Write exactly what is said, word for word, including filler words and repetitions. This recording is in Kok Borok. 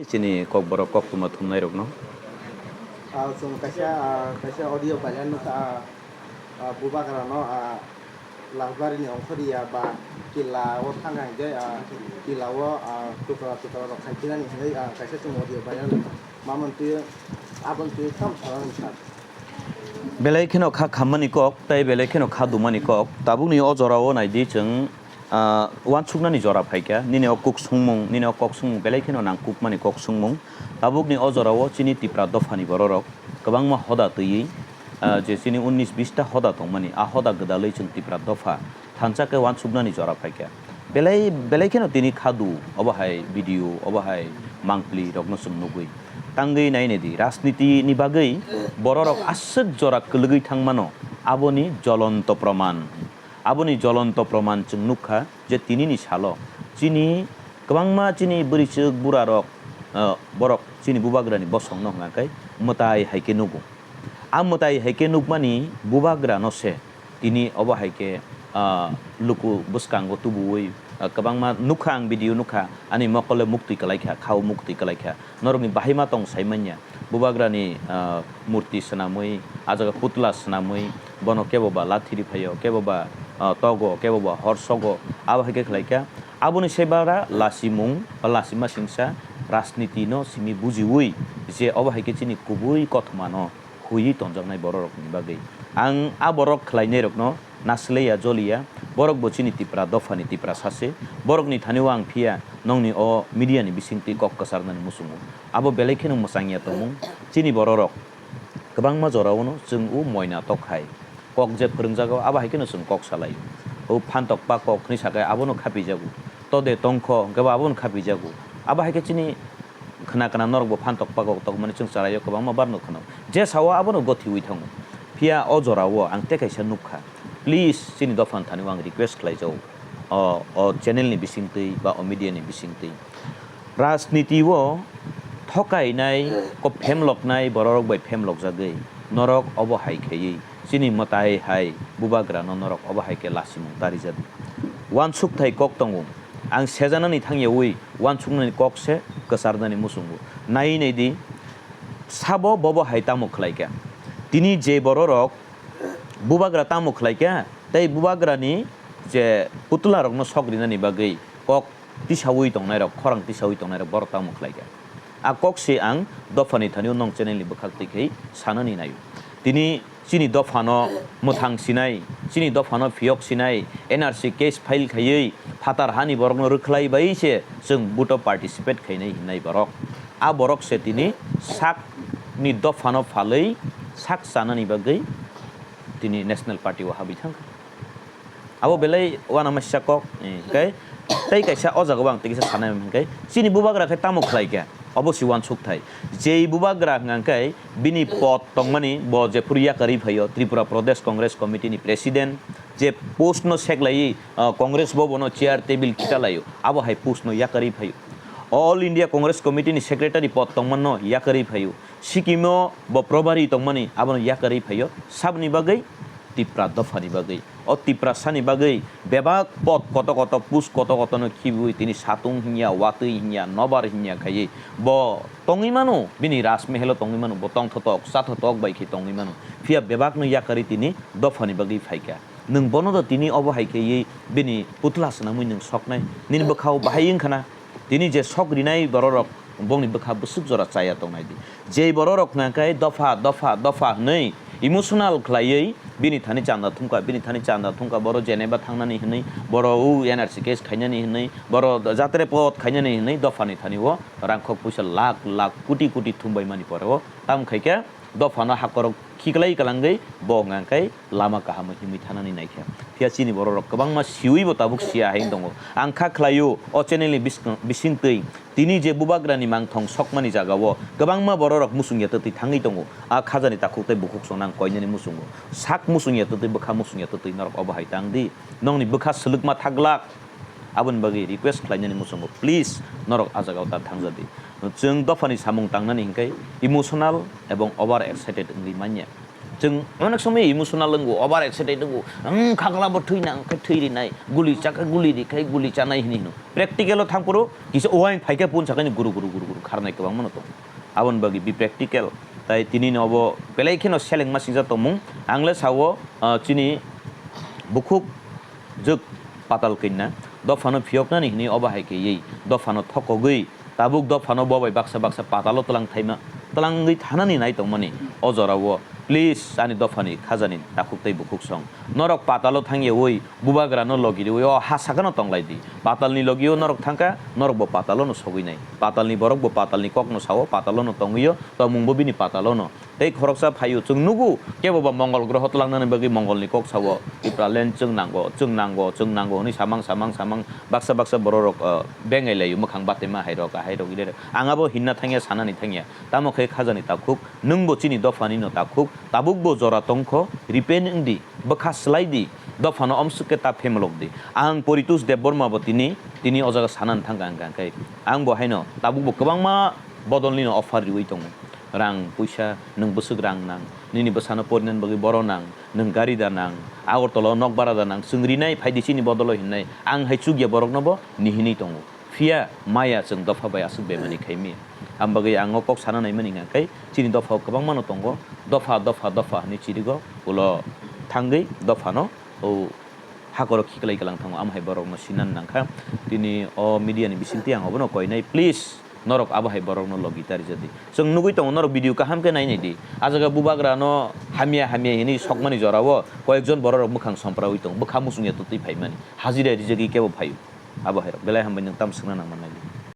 Chini Kokborok koktwma thumnairokno. Ah, chwng kaisa, ah, kaisa audio viral nukha, ah, ah, bubagrano, ah, Lajbari ni ongkhorya ba killa o thang hai khe, ah, killa o, ah, tukra tukra rok khai phinani hinwi, ah, kaisa chwng audio viral nukha. Mamon twi, abon twi tam sana nukha. Belai kheno kha khammani kok, tei belai kheno kha dumani kok. Tabukni o jorao naidi chwng, ah, uansuknani jora phaikha. Nini o kuk sungmung, nini o kok sungmung belai kheno nangkukmani kok sungmung. Tabukni o jorao chini Tipra dophani bororok kwbangma hoda twiwi, ah, je chini unnish bish ta hoda tongmani, a hoda gwdalwi chwng Tipra dopha thansa khe uansuknani jora phaikha. Belai, belai kheno tini khadu, obo hai video, obo hai mangpli rokno chwng nugwi. Tangwi nainai di, rajniti ni bagwi bororok aswk jora kwlwgwi thangmano, aboni jolonto proman. Aboni jolonto proman chwng nukha je tinini salo chini kwbangma chini bwrwichwk burarok, ah, borok chini bubagrani bosongno hwnkha khe mwtai hai khe nugo. A mwtai hai khe nukmani bubagrano se tini obo hai khe, ah, luku bwskango tubuwi, ah, kwbangma nukha, ang video nukha, ani mokole muktwi kwlaikha, khao muktwi kwlaikha. Norokni bahai ma tong sai manya. Bubagrani, ah, murti swnamwi, a jaga putla swnamwi, bono kebo ba lathi ri phaio, kebo ba, ah, togo, kebo ba hor sogo, abo hai khe khlaikha. Aboni se bara lasimung ba lasima singsa rajniti no simi bujiwi je obo hai khe chini kubui kothoma no huiwi tonjaknai bororokni bagwi. Ang a borok khlainairokno nasilaiya, joliya, borok bo chini Tipra dophani Tiprasa se. Borokni thani o ang phiya nongni o media ni bisingtwi kok kwcharnani muchungo. Abo belai kheno mwchangya tongmung. Chini bororok kwbangma jorao'-no chwng o moina tok hai. Kok je phwrwngjago, abo hai kheno chwng kok salai. O phantok pa kok hwnwi sakhai abono khapijago. Tode tongkho hwnkhe bo abono khapijago. Abo hai khe chini khna khna norokbo phantok pagok tokmani chwng chwraio kwbangma barno khna. Je sao abono gothiwi thango. Phiya o jorao ang tei kaisa nukha. Please, chini dophani thani o ang request khlaijao. O, o channel ni bisingtwi ba o media ni bisingtwi. Rajniti o thokainai, ko phemloknai bororok bai phemlokjagwi norok obo hai khaiwi. Chini mwtai hai bubagrano norok obo hai khe lasimung tarijadi. Uansukthai kok tongo. Ang sejanani thangyawi uansuknani kok se kwcharnani muchungo. Nai nai di, sabo bobo hai tamo khlaikha. Tini je bororok bubagra tamo khlaikha, tei bubagrani je putlarokno sok rinani bagwi kok tisawi tongnairok, khorang tisawi tongnairok borok tamo khlaikha. A kok se ang dophani thani o nong channel ni bwkhak twi khai sanani naio. Tini chini dophano mwthang sinai, chini dophano phiyok sinai, N R C case file khaiwi phatar hani borokno rwkhlai bai se chwng vote o participate khainai hinnai borok. A borok se tini sakni dophano phalwi sak chanani bagwi tini National Party o habwi thangkha. Abo belai uanama sisa kok, eh, hwnkhe tei kaisa o jagao ang tei kisa sanai hwnkhe chini bubagra khe tamo khlai kha, obo se uansuk thai. Jei bubagra hwnkha hwnkhe bini pod tongmani bo jephuru yakarwi phaio, Tripura Pradesh Congress Committee ni president, je post no seklaiwi, ah, Congress bo bono chair table khita laio, abo hai post no yakarwi phaio. All India Congress Committee ni secretary pod tongmano yakarwi phaio. Sikkim o bo probari tongmani abono yakarwi phaio. Saboni bagwi? Tipra dophani bagwi. O Tiprasani bagwi bebak pod koto koto, post koto koto no khibiwi tini satung hinya, watwi hinya, nobar hinya khaiwi bo tongwi mano, bini rajmehel o tongwi mano, bo tongthotok, chathotok bai khe tongwi mano. Phiya bebak no yakarwi tini dophani bagwi phaikha. Nwng bono do tini obo hai khaiwi bini putla swnamwi nwng soknai? Nini bwkhao bahai wngkha na? Tini je sok rinai bororok bongni bwkha bwswk jora chaya tongnai di. Jei bororok hwnkha khe dopha, dopha, dopha hwnwi emotional khlaiwi bini thani chanda thumkha, bini thani chanda thumkha, boro Geneva thangnani hwnwi, boro o N R C case khainani hwnwi, boro jatre pot khainani hwnwi dophani thani o rangkhok puisa lakh lakh, koti koti thumbai mani pore o tamo khai khe dophano hakorok khiklai kwlangwi bo hwnkha khe lama kaham himwi thanani naikha. Phiya chini bororok kwbangma siwi bo tabuk siya hai tongo. Ang kha khlaio o channel ni biskang-, bisingtwi tini je bubagrani mangthong sokmani jagao kwbangma bororok muchungya twtwi thangwi tongo. A khajani takhuk tei bukhuk songno ang koinani muchungo. Sak muchungya twtwi, bwkha muchungya twtwi norok obo hai tang di. Nongni bwkha swlwkma thaglak. Aboni bagwi request khlainani muchungo, please, norok a jagao ta thangja di. Chwng dophani samung tangnani hinkhe emotional ebong over excited wngwi manya. Chwng onek somoi emotional wngo, over excited wngo, "Ang khagla bo thwi nang khe thwi rinai, guli chakhe guli ri khai guli chanai," hini hino. Practical o thangphuru kisa uaing phaikhe pun sakani guru guru guru guru kharnai kwbangma no tongo. Aboni bagwi be practical. Tai tini no obo belai kheno selengma singjak tongmung. Ang le sao, ah, chini bukhuk jwk patal kanya dophano phiyoknani hini obo hai khe ei dophano thokogwi tabuk dophano bo bai baksa baksa patalo twlang thaima, twlangwi thanani nai tongmani o jorao. Please, ani dophani khajani takhuk tei bukhuk song. Norok patalo thangyawi bubagrano logiriwi o ha sakano tonglai di. Patalni logio norok thangkha, norokbo patalono sogwi nai. Patalni borokbo patalni kokno sao, patalono tongwio, tongmungbo bini patalono. Tei khoroksa phaio, chwng nugo, kebo ba Mongol groho twlangnani bagwi Mongolni kok sao, Tipraland chwng nango, chwng nango, chwng nango hwnwi samang, samang, samang, baksa, baksa bororok, ah, bengai laio, mwkhang batema hairok, ahairok, irerok. Ang abo hinna thangya, sanani thangya. Tamo khe khajani takhuk, nwngbo chini dophanino takhuk, tabukbo jora tongkho, repent wng di, bwkha swlai di, dophano omswk khe ta phemlok di. Ang Poritos Debbarma bo tini, tini o jaga sanani thangkha ang kha khe. Ang bo haino, tabukbo kwbangma bodolnino offer riwi tongo. Rang puisa, nwng bwswk rang nang, nini bwsano porinani bagwi boro nang, nwng gari da nang, Agartala o nok bara da nang, chwng rinai phai di chini bodolo hinnai, ang hai chukya borokno bo nihinwi tongo. Phiya maya chwng dopha bai aswk bemani khaimi. Ang bagwi ang o kok sana naimani hwnka khe chini dopha o kwbangma no tongo, dopha, dopha, dopha hwnwi chirigo, ulo thangwi dophano o hakoro khiklai kwlang thango, amo hai borokno sinani nangkha. Tini o media ni bisingtwi ang obono koinai, please, norok abo hai borokno logi ta rijadi. Chwng nugwi tongo, norok video kaham khe nainai di. A jaga bubagrano hamya hamya hinwi sokmani jorao koyekjon bororok mwkhang somprawi tongo, bwkha muchungya twtwi phaimani, hajira rijagwi kebo phaio. Abo hairok belai hambai, nwng tamo swngna nang mannai di.